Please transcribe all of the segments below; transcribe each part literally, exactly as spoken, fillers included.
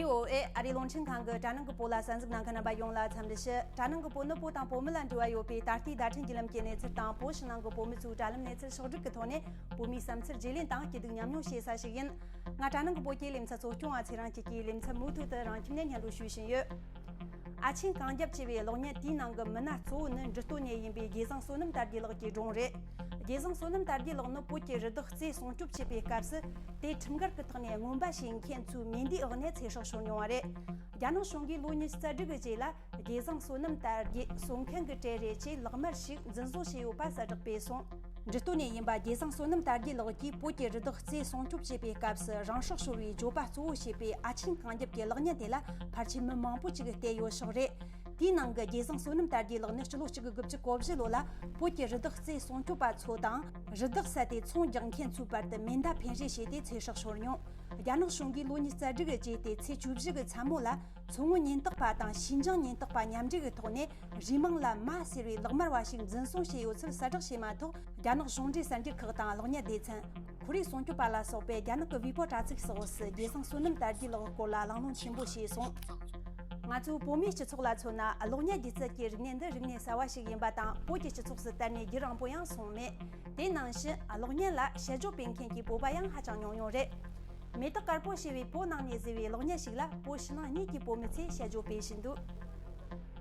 ཨེ། ཨ་རིའི་རླུང་འཕྲིན་ཁང་གི་དྲ་ནང་གི་བོད་ལ་གསན་གཟིགས་གནང་མཁན་རྣམ་པ་ཡོངས་ལ་འཚམས་འདྲི་ཞུ། དྲ་ནང་གི་བོད་ནི་བོད་དང་བོད་མི་ལ་འབྲེལ་བ་ཡོད་པའི་ད་ལྟའི་བརྡ་འཕྲིན་བརྒྱུད་ལམ་གྱི་གནས་ཚུལ་དང་། བོད་ཕྱི་ནང་གི་བོད་མི་ཚོའི་དྲ་ལམ་གནས་ཚུལ་ཕྱོགས་བསྒྲིགས་ཀྱི་ཐོག་ནས། བོད་མིའི་བསམ་ཚུལ་བརྗེ་ལེན་དང་སྐྱིད་སྡུག་མཉམ་མྱོང་བྱེད་ས་ཞིག་ཡིན། ང་དྲ་ནང་གི་བོད་ཀྱི་ལེ་ཚན་གཙོ་སྐྱོང་བ་ཚེ་རིང་སྐྱིད་ཀྱིས་ལེ་ཚན་མུ་མཐུད་དུ་རང་ཁྱིམ་ནས་སྙན་སྒྲོན་ཞུ་བཞིན་ཡོད། ཨ་ཆེན་གངས་རྒྱབ་ཅེས་པའི་གློག་བརྙན་དེའི་ནང་གི་མི་སྣ་གཙོ་བོ་ནི་འབྲི་སྟོད་ནས་ཡིན་པའི་དགེ་བཟང་བསོད་ནམས་དར་རྒྱས་ལགས་ཀྱི་སྒྲུང་རེད། དགེ་བཟང་བསོད་ནམས་དར་རྒྱས་ལགས་ནི་བོད་ཀྱི་རི་དྭགས་རྩེ་སྲུང་སྐྱོབ་བྱེད་པའི་སྐབས་སུ། དེ་ཁྲིམས་འགལ་གྱི་ཐོག་ནས་རྔོན་པ་བྱེད་མཁན་ཚོའི་མེ་མདའི་འོག་ནས་ཚེ་སྲོག་ཤོར་མྱོང་བ་རེད། རྒྱ་ནག་གཞུང་གིས་ལོ་ཉི་ཤུ་རྩ་དྲུག་གི་རྗེས་ལ། དགེ་བཟང་བསོད་ནམས་དར་རྒྱས་གསོ་མཁན་གྱི་གྲས་རེད་ཅེས་ལག་དམར་ཞིག་འཛིན་བཟུང་བྱས་ཡོད་པ་གསལ་བསྒྲགས་སྤེལ་སོང་། འབྲི་སྟོད་ནས་ཡིན་པ་དགེ་བཟང་བསོད་ནམས་དར་རྒྱས་ལགས་ཀྱིས་བོད་ཀྱི་རི་དྭགས་རྩེ་སྲུང་སྐྱོབ་བྱེད་པའི་སྐབས་སུ་རང་སྲོག་ཤོར་བའི་བརྗོད་པ་གཙོ་བོ་བྱས་པའི་ཨ་ཆེན་གངས་རྒྱབ་ཀྱི་གློག་བརྙན་དེ་ལ་ཕལ་ཆེར་མི་མང་པོ་ཅིག་བལྟས་ཡོད་ཤག་རེད། དེའི་ནང་གི་དགེ་བཟང་བསོད་ནམས་དར་རྒྱས་ལགས་ནི་སྤྱི་ལོ་གཅིག་དགུ་དགུ་བཅུ་གོ་བཞི་ལོ་ལ་བོད་ཀྱི་རི་དྭགས་རྩེ་སྲུང་སྐྱོབ་པ་ཚོ་དང་། རི་དྭགས་བསད་དེ་ཚོང་རྒྱག་མཁན་ཚོའི་བར་དུ་མེ་མདའ་འཕེན་རེས་བྱས་ཏེ་ཚེ་སྲོག་ཤོར་མྱོང་། རྒྱ་ནག་གཞུང་གིས་ལོ་ཉི་ཤུ་རྩ་དྲུག་གི་རྗེས་ཏེ་ཚེས་བཅུ་བཞི་གི་མཚན་མོ་ལ། མཚོ་སྔོན་ཉེན་རྟོག་པ་དང་ཞིན་ཅང་ཉེན་རྟོག་པ་མཉམ་འབྲེལ་གྱི་ཐོག་ནས། རུས་མིང་ལ་མ་ཟེར་བའི་ལག་དམར་བ་ཞིག་འཛིན་བཟུང་བྱས་ཡོད་ཚུལ་གསལ་བསྒྲགས་བྱས་མ་ཐག་རྒྱ་ནག་གཞུང་འབྲེལ་གསར་འགྱུར་ཁག་དང་གློག་བརྙན་སྡེ་ཚན། ཁོར་ཡུག་སྲུང་སྐྱོབ་པ་ལ་སོགས་པས་རྒྱ་ནག་གི་བྷི་པོ་དྲ་ཚིགས་སོགས་སུ་དགེ་བཟང་བསོད་ནམས་དར་རྒྱས་ལགས་སྐོར་ལ་གླེང་སློང་ཆེན་པོ་བྱས་སོང་། ང་ཚོའི་བོད་མིའི་སྤྱི་ཚོགས་ལ་མཚོན་ན། གློག་བརྙན་སྒྱུ་རྩལ་གྱི་རིག་གནས་འདི་རིག་གནས་གསར་བ་ཞིག་ཡིན་པ་དང་། བོད་ཀྱི་སྤྱི་ཚོགས་སུ་དར་ནས་རྒྱུན་རིང་པོ་ཡང་སོང་མེད། དེ་ནང་བཞིན་གློག་བརྙན་ལ་དཔྱད་བརྗོད་སྤེལ་མཁན་གྱི་བོད་པ་ཡང་ཧ་ཅང་ཉུང་ཉུང་རེད། མེ་ཏོག་དཀར་པོ་ཞེས་པའི་བོད་ནང་ནས་བཟོས་པའི་གློག་བརྙན་ཞིག་ལ་བོད་ཕྱི་ནང་གཉིས་ཀྱི་བོད་མི་ཚོས་དཔྱད་བརྗོད་སྤེལ་བཞིན་འདུག་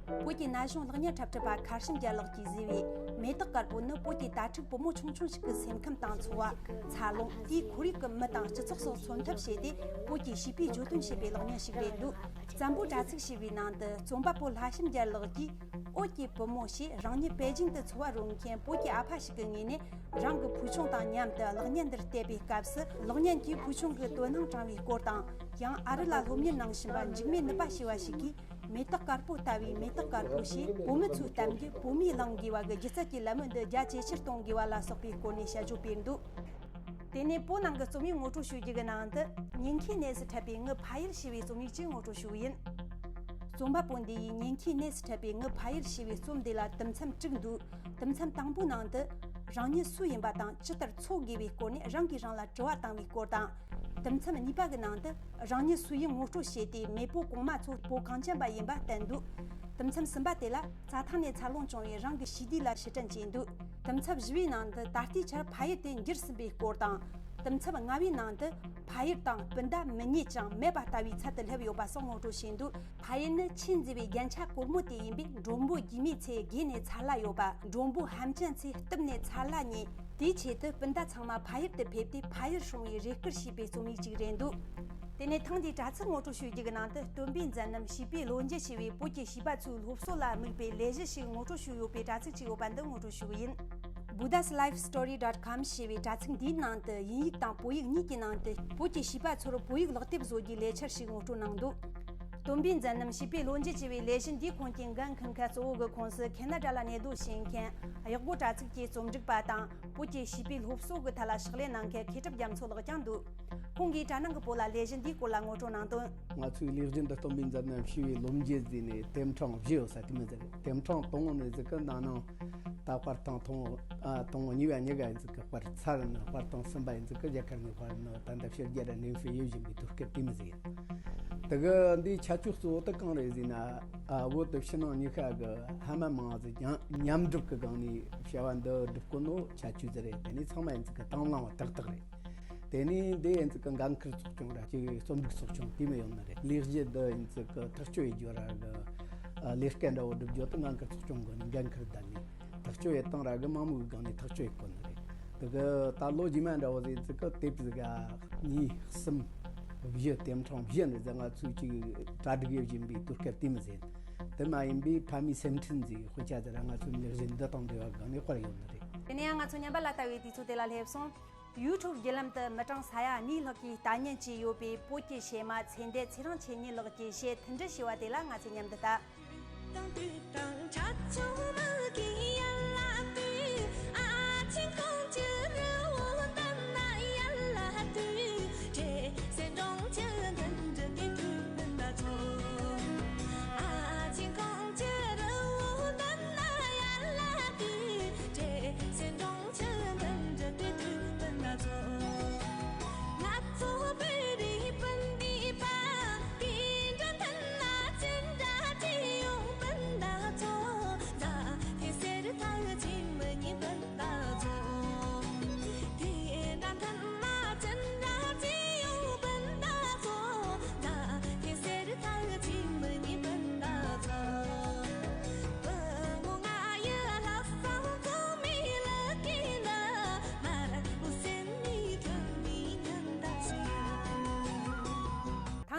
བོད་ཀྱི་ན་གཞོན་གློག་བརྙན་འཁྲབ་ཁྲིད་པ་མཁར་བྱམས་རྒྱལ་ལགས་ཀྱིས་བཟོས་པའི་མེ་ཏོག་དཀར་པོ་ནི། བོད་ཀྱི་དྭ་ཕྲུག་བུ་མོ་ཆུང་ཆུང་ཞིག་གི་སེམས་ཁམས་དང་འཚོ་བ། འཚར་ལོངས། དེའི་ཁོར་ཡུག་གི་མི་དང་སྤྱི་ཚོགས་སོགས་མཚོན་ཐབས་བྱས་ཏེ། བོད་ཀྱི་བྱིས་པས་བརྗོད་དོན་བྱས་པའི་གློག་བརྙན་ཞིག་རེད་འདུག་བཙན་པོའི་དྲ་ཚིགས་ཞེས་པའི་ནང་དུ་རྩོམ་པ་པོ་ལྷ་བྱམས་རྒྱལ་ལགས་ཀྱིས། བོད་ཀྱི་བུ་མོ་ཞེས་རང་ཉིད་པེ་ཅིང་དུ་འཚོ་བ་རོལ་མཁན་བོད་ཀྱི་ཨ་ཕ་ཞིག་གི་ངོས་ནས། རང་གི་བུ་ཆུང་དང་མཉམ་དུ་གློག་བརྙན་འདིར་བལྟས་པའི་སྐབས་སུ། གློག་བརྙན་གྱིས་བུ་ཆུང་གི་དོ་སྣང་དྲངས་པའི་སྐོར་དང་། ཡང་ཨ་རི་ལ་སློབ་གཉེར་གནང་བཞིན་པ་འཇིགས་མེད་ནུས་པ་ཞེས་པ་ཞིག་གིས། མེ་ཏོག་དཀར་པོ་ལྟ་བུའི་མེ་ཏོག་དཀར་པོ་ཞེས་བོད་མི་ཚོའི་གཏམ་རྒྱུད་བོད་མིས་གླེང་དགོས་པ་གི་སྒྱུ་རྩལ་གྱི་ལམ་བུ་འདི་རྒྱ་ཇེ་ཆེར་གཏོང་དགོས་པ་ལ་སོགས་པའི་སྐོར་ནས་དཔྱད་བརྗོད་སྤེལ་འདུག་དེ་ནས་བོད་ནང་གི་རྩོམ་ཡིག་ངོ་སྤྲོད་ཞུ་རྒྱུ་གི་ནང་དུ། ཉེན་ཁའི་གནས་སུ་འཁྲབ་པའི་ངའི་ཕ་ཡུལ་ཞེས་པའི་རྩོམ་ཡིག་ཅིག་ངོ་སྤྲོད་ཞུ་གི་ཡིན། རྩོམ་པ་པོ་འདི་ཡིས་ཉེན་ཁའི་གནས་སུ་འཁྲབ་པའི་ངའི་ཕ་ཡུལ་ཞེས་པའི་རྩོམ་འདི་ལ་དུམ་མཚམས་དྲུག་འདུག་དུམ་མཚམས་དང་པོའི་ནང་དུ། རང་ཉིད་སུ་ཡིན་པ་དང་ཇི་ལྟར་འཚོ་དགོས་པའི་སྐོར་ནས་རང་གིས་རང་ལ་དྲི་བ་བཏང་བའི་སྐོར་དང་། དུམ་མཚམས་གཉིས་པ་གི་ནང་དུ། རང་ཉིད་སུ་ཡིན་ངོ་སྤྲོད་བྱས་ཏེ། མེས་པོ་གོང་མ་ཚོ་བོད་གངས་ཅན་པ་ཡིན་པ་བསྟན་འདུག་དུམ་མཚམས་གསུམ་པ་དེ་ལ། རྩྭ་ཐང་ནས་འཚར་ལོངས་བྱུང་བའི་རང་གི་ཞི་བདེ་ལ་ཕྱིར་དྲན་བྱས་འདུག་དུམ་མཚམས་བཞི་པའི་ནང་དུ། ད་ལྟའི་ཆར་ཕ་ཡུལ་དེ་འགྱུར་ཟིན་པའི་སྐོར་དང་། དུམ་མཚམས་ལྔ་པའི་ནང་དུ། ཕ་ཡུལ་དང་སྤུན་ཟླ་མི་རྙེད་ཅིང་མེད་པ་ལྟ་བུའི་ཚད་དུ་སླེབས་ཡོད་པ་སོགས་ངོ་སྤྲོད་བྱས་འདུག་ཕ་ཡུལ་ནི་ཆེས་མཛེས་པའི་རྒྱན་ཆ་གོར་མོ་དེ་ཡིན་པས། མགྲོན་པོ་རྒྱུས་མེད་ཚོས་དགོད་ནས་འཚར་ལ་གཡོ་བ། མགྲོན་པོ་ཧམ་ཅན་ཚོས་གཏུབ་ནས་འཚར་ལ་ཉོས། དེའི་ཆེད་དུ་སྤུན་ཟླ་ཚང་མ་ཕ་ཡུལ་དུ་ཕེབས་ཏེ། ཕ་ཡུལ་སྲུང་བའི་རེ་སྐུལ་ཞེས་པའི་རྩོམ་ཡིག་ཅིག་རེད་འདུག་དེ་ནས་ཐེངས་འདིའི་དྲ་ཚིགས་ངོ་སྤྲོད་ཞུ་རྒྱུ་གི་ནང་དུ། སྟོན་པའི་མཛད་རྣམ་བྱིས་པའི་ལོ་རྒྱུས་ཞེས་པའི་བོད་ཀྱི་བྱིས་པ་ཚོའི་སློབ་གསོ་ལ་དམིགས་པའི་ལས་གཞི་ཞིག་ངོ་སྤྲོད་ཞུས་ཡོད་པའི་དྲ་ཚིགས་ཅིག་ཡོད་པ་འདི་ངོ་སྤྲོད་ཞུ་གི་ཡིན། Buddhas Life Story dot com ཞེས་པའི་དྲ་ཚིགས་འདིའི་ནང་དུ། དབྱིན་ཡིག་དང་བོད་ཡིག་གཉིས་ཀྱི་ནང་དུ། བོད་ཀྱི་བྱིས་པ་ཚོར་བོད་ཡིག་ཀློག་དེབ་བཟོ་རྒྱུའི་ལས་འཆར་ཞིག་ངོ་སྤྲོད་གནང་འདུག་སྟོན་པའི་མཛད་རྣམ་བྱིས་པའི་ལོ་རྒྱུས་ཅེས་པའི་ལས་གཞི་འདིའི་ཁུངས་སྐྱེལ་འགན་འཁུར་མཁན་གཙོ་བོ་གི་ཁོངས་སུ། ཁེ་ན་ཌ་ལ་གནས་སྡོད་བྱེད་མཁན་གཡག་སྒོ་དྲ་ཚིགས་ཀྱི་རྩོམ་སྒྲིག་པ་དང་། བོད་ཀྱི་བྱིས་པའི་སློབ་གསོ་གི་ཐད་ལ་ཕྱག་ལས་གནང་མཁན་མཁས་གྲུབ་རྒྱ་མཚོ་ལགས་ཀྱང་འདུག་ཁོང་གིས་དྲ་ནང་གི་བོད་ལ་ལས་གཞི་འདིའི་སྐོར་ལ་ངོ་སྤྲོད་གནང་དོན། ང་ཚོའི་ལས་གཞི་འདི་སྟོན་པའི་མཛད་རྣམ་བྱིས་པའི་ལོ་རྒྱུས་ཟེར་ནས་དེབ་ཕྲེང་བཞི་ཡོད་ས་དེ་མོ་ཟིག་རེད། དེབ་ཕྲེང་དང་པོ་ནི་ཟིག་གི་ན་ནིང་ད་དཔར་ཐེངས་དང་པོ། ཨ། དང་པོ་གཉིས་པ་གཉིས་ཀ་ཡིན་ཟིག་གི་དཔར་ཚར་ནི། དཔར་ཐེངས་གསུམ་པ་ཡིན་ཟིག་གི་རྒྱ་གར་ནས་དཔར་ནི། ད་ལྟ་ཕྱི་རྒྱལ་ར་གནས་སྤོས་ཡོད་བཞིན་པའི་དུས་སྐབས་དེ་མོ་ཟིག་ཡིན། དེ་གི་འདིའི་ཁྱད་ཆོས་གཙོ་བོ་དེ་གང་རེད་ཟེར་ན། ཨ། བོད་དེ་ཕྱི་ནང་གཉིས་ཀ་གི་ཧ་མ་མང་ཟིག་མཉམ་སྒྲུབ་ཀྱི་སྒང་ནས་བྱ་བ་འདི་སྒྲུབ་དགོས་ནོ་ཁྱད་ཆོས་ཟིག་རེད། དེ་ནས་ཚང་མ་ཡིན་ཟིག་གི་དང་བླངས་པ་ཏག་ཏག་རེད། དེ་ནས་འདི་ཡིན་ཙི་གི་འགན་ཁུར་ཚོགས་ཆུང་ར་ཅིག་རྩོམ་སྒྲིག་ཚོགས་ཆུང་དེ་མོ་ཡོད་ནི་རེད། ལས་གཞི་འདི་ཡིན་ཙི་གི་ཐག་གཅོད་ཡེད་རྒྱུ་ར་གི། ཨ། ལས་ཀ་འདྲ་བོ་སྒྲུབ་རྒྱུ་དེ་འགན་ཁུར་ཚོགས་ཆུང་གི་ནས་འགན་ཁུར་བསྡད་ནས་ཐག་གཅོད་ཡེད་སྟངས་ར་གི་མང་མོས་གི་སྒང་ནས་ཐག་གཅོད་ཡེད་དགོས་ནི་རེད། དེ་གི་ད་ལོ་རྗེས་མ་འདྲ་བོ་ཟིག་ཡིན་ཙི་གི་དེབ་ཟིག་ག་གཉིས་གསུམ་བཞི། དེབ་ཕྲེང་བཞི་འདི་ཟིག་ང་ཚོས་ཅིག་གྲ་སྒྲིག་ཡེད་བཞིན་པའི་དུས་སྐབས་དེ་མོ་ཟིག་ཡིན། དེ་མ་ཡིན་པའི་ཕ་མའི་སེམས་ཁྲལ་ཟེར་དཔེ་ཆ་ཟིག་ར་ང་ཚོའི་ལས་གཞི་འདི་དང་འབྲེལ་བ་སྒང་ནས་དཔར་ཡོད་ནི་རེད། དེ་ནས་ཡང་ང་ཚོ་ཉམས་པ་ལ་ལྟ་བའི་དུས་ཚོད་དེ་ལ་སླེབས་སོང་། ཡུ་ཊུབ་བརྒྱུད་ལམ་དུ་མི་གྲངས་ས་ཡ་གཉིས་ལྷག་གིས་ལྟ་ཉན་བྱས་ཡོད་པའི་བོད་ཀྱི་གཞས་མ་ཚེ་འདས་ཚེ་རིང་མཁྱེན་ཉིད་ལགས་ཀྱི་གཞས་མཐུན་སྒྲིལ་ཞེས་པ་དེ་ལ་ང་ཚོས་མཉམ་དུ་ལྟ།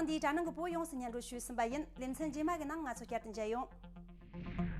འདིའི་དྲ་ནང་གི་བོད་ཡོངས་སུ་སྙན་སྒྲོན་ཞུས་ཟིན་པ་ཡིན། ལེ་ཚན་རྗེས་མ་གི་ནང་ང་ཚོ་བསྐྱར་དུ་མཇལ་ཡོང་།